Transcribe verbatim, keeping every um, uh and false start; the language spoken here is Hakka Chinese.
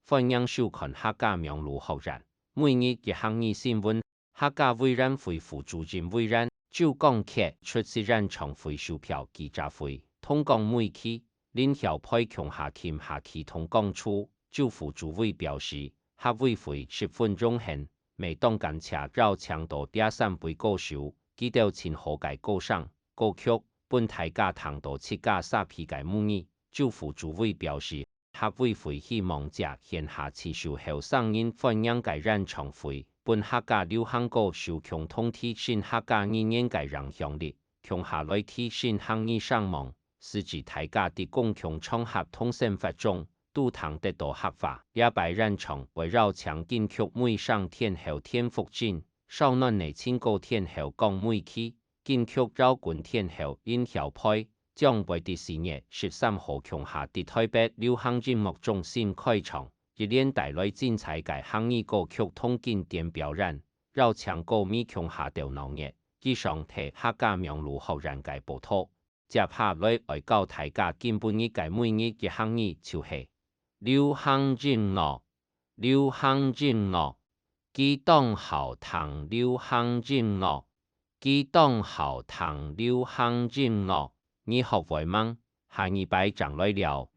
歡迎收看客家網路學院每日一客語新聞。客家委員會副主任委員周光傑出席演唱會售票記者會，同講每期 林曉培共下琴下去同講處，周副主委表示，客委會十分榮幸，乜當感謝邀請到這三位歌手，佢兜盡好个歌聲、歌曲，分大家聽到自家沙鼻个母語。周副主委表示，客委會希望藉現下盡受後生人歡迎个演唱會，分客家流行歌手共同提升客家語言个影響力，共下來提升客語聲望。 使之大家在公共場合同生活中，都聽得到客話。這擺演唱會邀請金曲美聲天后田馥甄、小嫩个情歌天后江美琪、金曲搖滾天后林曉培，將會在四月十三號共下在台北流行音樂中心開唱，一連帶來精彩个客語歌曲同經典表演，邀請歌迷共下鬥鬧熱。以上係客家網路學院个報導。 接下來愛教大家今晡日个每日一客語，就係流行音樂，流行音樂，佢當好聽流行音樂，佢當好聽流行音樂。你學會吂？下二擺正來尞。